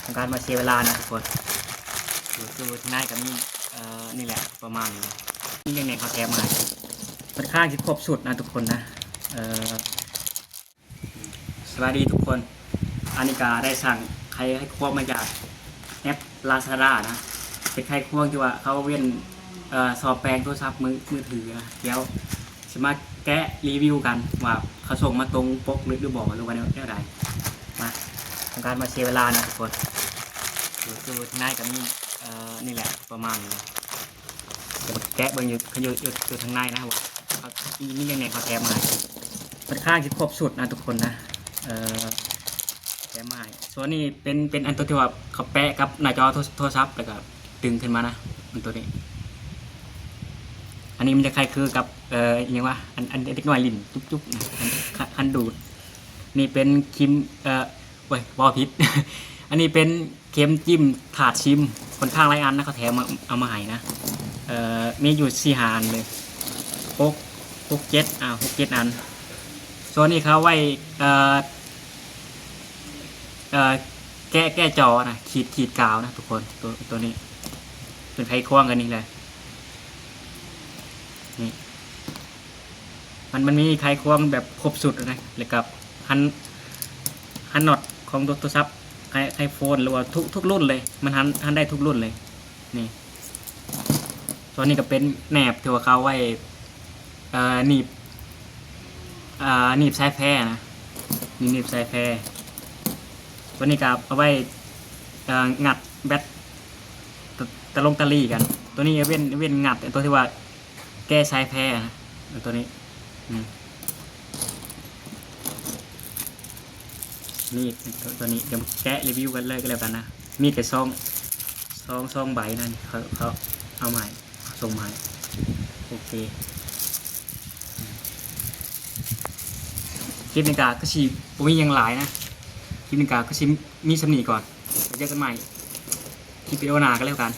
ຕ້ອງການມາເສຍເວລານະທຸກຄົນ. ຢູ່ ຢູ່ທາງໃນກໍມີ ເອີ ນີ້ແຫຼະ ປະມານນີ້ນະ. ມີຫຍັງແດ່ເຂົາແຖມມາໃຫ້ ຂ້ອນຂ້າງຊິຄົບຊຸດນະທຸກຄົນນະ. ເອີ ສະບາຍດີທຸກຄົນ. ອັນນີ້ກໍໄດ້ສັ່ງໄຂ ໄຂຄວາມມາຈາກແອັບ Lazada ນະ. ເປັນໄຂຄວາມທີ່ວ່າເຂົາເວັ້ນ ເອີ ສ້ອມແປງໂທລະສັບມື ມືຖືນະ. ດຽວຊິມາແກະຣີວິວກັນວ່າເຂົາສົ່ງມາຕົງປົກຫຼື ຫຼືບໍ່ ຫຼືວ່າແນວ ແນວໃດ. ມາ ຕ້ອງການມາເສຍເວລານະທຸກຄົນ. ຢູ່ ຢູ່ທາງໃນກໍມີ ເອີ ນີ້ແຫຼະ ປະມານນີ້ນະ. ດຽວມາແກະເບິ່ງຢູ່ ຢູ່ ຢູ່ ຢູ່ທາງໃນນະ ວ່າເຂົາມີຫຍັງແດ່ເຂົາແຖມມາໃຫ້. ຂ້ອນຂ້າງຊິຄົບຊຸດນະທຸກຄົນນະ. ເອີ ແຖມມາໃຫ້. ສ່ວນນີ້ເປັນ ເປັນອັນຕົວທີ່ວ່າເຂົາແປະກັບໜ້າຈໍໂທ ໂທລະສັບ ແລ້ວກໍດຶງຂຶ້ນມານະ ອັນຕົວນີ້. ອັນນີ້ມັນຈະຄ້າຍຄືກັບ ເອີ ອີຫຍັງວະ ອັນ ອັນເດັກນ້ອຍຫຼິ້ນຈຸບໆນະ ຄັນ ຄັນດູດ. ນີ້ເປັນຄີມ ເອີ ໂອ້ຍ ເວົ້າຜິດ. ອັນນີ້ເປັນເຂັມຈິ້ມຖາດຊິມ ຂ້ອນຂ້າງຫຼາຍອັນນະ ເຂົາແຖມມາ ເອົາມາໃຫ້ນະ. ເອີ ມີຢູ່ສີ່ຫ້າອັນເລີຍ ຫົກ ຫົກເຈັດ ອ່າ ຫົກເຈັດອັນ. ສ່ວນນີ້ເຂົາໄວ້ ເອີ ເອີ ແກະ ແກະຈໍນະ ຂີດ ຂີດກາວນະທຸກຄົນ. ຕົວ ຕົວນີ້ເປັນໄຂຄວາມກັນນີ້ເລີຍ ນີ້. ມັນ ມັນມີໄຂຄວາມແບບຄົບຊຸດນະ ແລ້ວກໍຫັນ ຫັນນັອດຂອງໂທ ໂທລະສັບ ໄອ ໄອໂຟນ ຫຼືວ່າທຸກ ທຸກລຸ້ນເລີຍ. ມັນຫັນ ຫັນໄດ້ທຸກລຸ້ນເລີຍ ນີ້. ສ່ວນນີ້ກໍເປັນແໜບທີ່ວ່າເຂົາໄວ້ ເອີ ໜີບ ເອີ ໜີບສາຍແຟນະ ນີ້ໜີບສາຍແຟ. ຕົວນີ້ກໍເອົາໄວ້ ເອີ ງັດແບັດ ຕະ ຕະຫຼົງຕະຫຼີກັນ. ຕົວນີ້ເວັ້ນ ເວັ້ນງັດຕົວທີ່ວ່າ ແກ້ສາຍແຟນະ ຕົວນີ້. ອືມ ນີ້ຕົວ ຕົວນີ້ ດຽວມາແກະຣີວິວກັນເລີຍກໍແລ້ວກັນນະ. ມີແຕ່ຊອງ ຊອງ ຊອງໃບນັ້ນ ເຂົາ ເຂົາເອົາມາໃຫ້ ເຂົາສົ່ງມາໃຫ້. ໂອເຄ ຄລິບນີ້ກໍຄືຊິບໍ່ມີຫຍັງຫຼາຍນະ. ຄລິບນີ້ກໍຄືຊິມີສ່ຳນີ້ກ່ອນ. ໄວ້ເຈີກັນໃໝ່ຄລິບວິດີໂອໜ້າກໍແລ້ວກັນ.